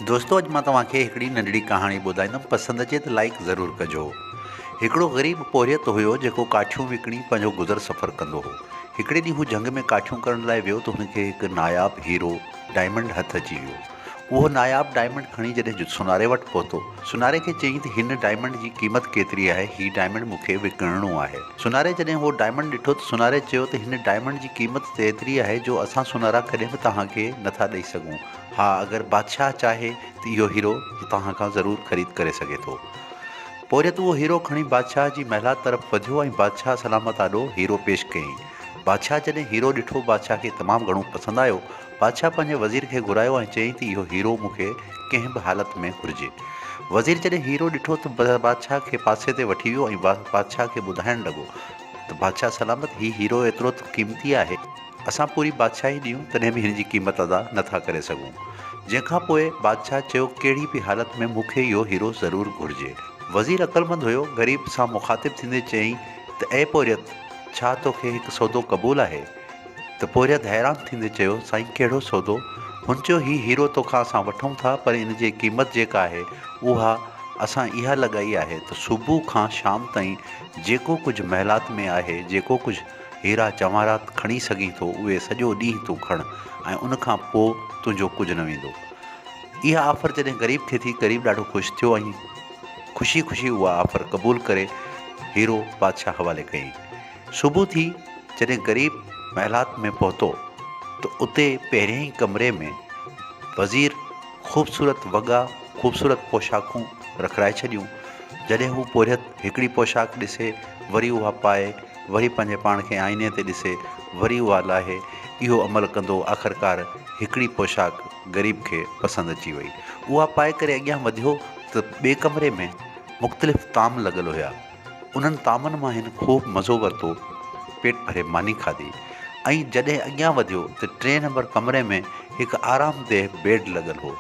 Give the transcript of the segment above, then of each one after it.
دوستو اڄ مان توهان کي هڪڙي ننڍڙي ڪهاڻي ٻڌائيندم پسند اچي ته لائيڪ ضرور ڪجو. هڪڙو غريب پورهيت هيو جيڪو ڪاٺيون وڪڻي پنهنجو گذر سفر ڪندو هو. هڪڙي ڏينهن هو جهنگ ۾ ڪاٺيون ڪرڻ لاء ويو ته هن کي هڪ ناياب هيرو، ڊائمنڊ، هٿ اچي ويو. اهو ناياب ڊائمنڊ کڻي جڏهن سوناري وٽ پهتو. سوناري کي چيائين ته هن ڊائمنڊ جي قيمت ڪيتري آهي، هي ڊائمنڊ مون کي وڪڻڻو آهي. سوناري جڏهن اهو ڊائمنڊ ڏٺو ته سوناري چيو ته هن ڊائمنڊ جي قيمت ته ايتري آهي جو اسان سونارا ڪڏهن به توهان کي نه ٿا ڏئي سگهون. ها اگر بادشاهه چاهي ته اهو هيرو توهان کان ضرور خريد ڪري سگهي ٿو. پورهيت اهو هيرو کڻي بادشاهه جي محلات طرف وڌيو ۽ بادشاهه سلامت آڏو هيرو پيش ڪيائين. بادشاهه جڏهن هيرو ڏٺو بادشاهه کي تمام گهڻو پسند آيو. بادشاهه پنهنجي وزير کي گهرايو ۽ چيائين ته اهو هيرو مون کي ڪنهن به حالت ۾ گهرجي. وزير جڏهن هيرو ڏٺو ته بادشاهه کي پاسي تي وٺي ويو ۽ بادشاهه کي ٻڌائڻ لڳو ته بادشاهه سلامت هي هيرو ايترو ته قيمتي آهي، اسان پوري بادشاهي ڏيون تڏهن به هن جي قيمت ادا نه ٿا ڪري سگهون. جنهن کان پوء بادشاهه چيو ڪهڙي به حالت ۾ مون کي اهو هيرو ضرور گهرجي. وزير عقلمند هيو، غريب سان مخاطب ٿيندي چيائين ته اي پورهيت! ڇا توکي هڪ سودو قبول آهي؟ ته پورهيت حيران ٿيندي چيو، سائين ڪهڙو سودو؟ هن چيو، هي هيرو توکان اسان وٺون ٿا پر ان جي قيمت جيڪا آهي اها اسان اها لڳائي آهي ته صبح کان شام تائين جيڪو ڪجهه محلات ۾ آهي جيڪو ڪجهه هيرا جواهرات کڻي سگهين ٿو اهي سڄو ڏينهن تون کڻ ۽ ان کان پوء تنهنجو ڪجهه نه ويندو. اها آفر جڏهن غريب کي ٿي غريب ڏاڍو خوش ٿيو ۽ خوشي خوشي اها آفر قبول ڪري هيرو بادشاهه حوالي ڪيائين. صبح ٿي جڏهن غريب محلات ۾ پهتو ته اتي پهريائين ڪمري ۾ وزير خوبصورت وڳا، خوبصورت پوشاڪون رکرائي ڇڏيون. جڏهن هو پورهيت هڪڙي پوشاڪ ڏسي وري اها پائي، وري پنهنجي پاڻ کي آئيني تي ڏسي وري اها لاهي، اهو عمل ڪندو آخرڪار هڪڙي پوشاڪ غريب کي پسند اچي وئي. اها پائي ڪري اڳيان وڌيو ته ٻئي ڪمري ۾ مختلف طعام لڳل هيا. انهن طعامن مان هن خوب مزو ورتو، پيٽ ڀري ماني کاڌي ۽ جڏهن اڳيان وڌيو ته ٽئين نمبر ڪمري ۾ هڪ آرامده بيڊ لڳل هو.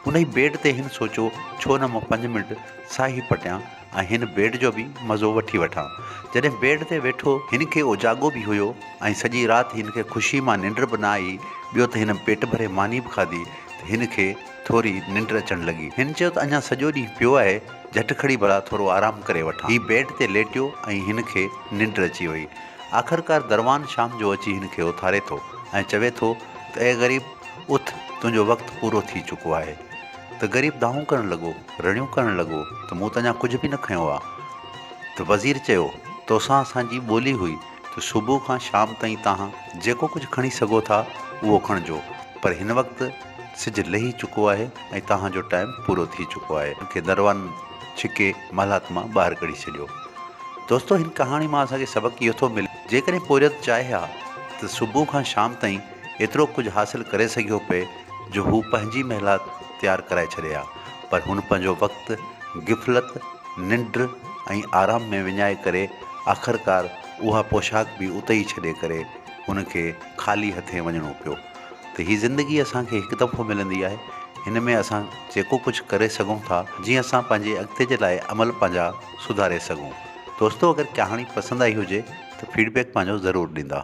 انهي بيڊ تي هن سوچيو ڇو نه مان پنج منٽ ساهي پٽيان ۽ هن بيڊ جو به مزو وٺي وٺان. جڏهن بيڊ تي ويٺو، هن کي اوجاڳو به هيو ۽ سڄي رات هن کي خوشي مان ننڊ به نه آئي، ٻيو ته هن پيٽ ڀري ماني به کاڌي ته هن کي ٿوري ننڊ اچڻ لڳي. هن چيو ته اڃا سڄو ڏينهن پيو آهي، جهٽ کڙي ڀلا ٿورو آرام ڪري وٺان. هي بيڊ تي ليٽيو ۽ هن کي ننڊ اچي وئي. آخرڪار دروان شام جو اچي هن کي اٿاري ٿو ۽ چوي ٿو ته اي غريب اٿ تنهنجو وقت پورو ٿي چڪو آهي. ته غريب دانهون ڪرڻ لڳو، رڙيون ڪرڻ لڳو ته مون ته اڃا ڪجهه به نه کنيو آ. ته وزير چيو توسان اسان جي ٻولي هئي ته صبح کان شام تائين توهان جيڪو ڪجهه کڻي سگهو ٿا اهو کڻجو پر هن وقت سج لهي چڪو آهي ۽ توهان جو ٽائيم پورو ٿي چڪو آهي. کي دروان ڇڪي محلات مان ٻاهر ڪڍي ڇڏيو. دوستو هن ڪهاڻي مان اسان کي سبق اهو ٿو ملي جيڪڏهن پورهيت چاهي ها ته صبح کان شام تائين ايترو ڪجهه حاصل ڪري سگهيو پئي جو هو پنهنجي محلات تيار ڪرائي ڇڏي ها پر هن پنهنجو وقت غفلت، ننڊ ۽ آرام ۾ وڃائي ڪري آخرڪار اها پوشاڪ به اتي ئي ڇڏي ڪري هن کي خالي هٿين وڃڻو پيو. ته هي زندگي اسان کي هڪ دفعو ملندي آهي هن ۾ اسان جيڪو ڪجهه ڪري سگهون ٿا جيئن اسان پنهنجي اڳتي جي لاء عمل پنهنجا سڌاري سگهون دوستو اگر ڪهاڻي پسند آئي هجي ته فيڊ بيڪ پنهنجو ضرور ڏيندا.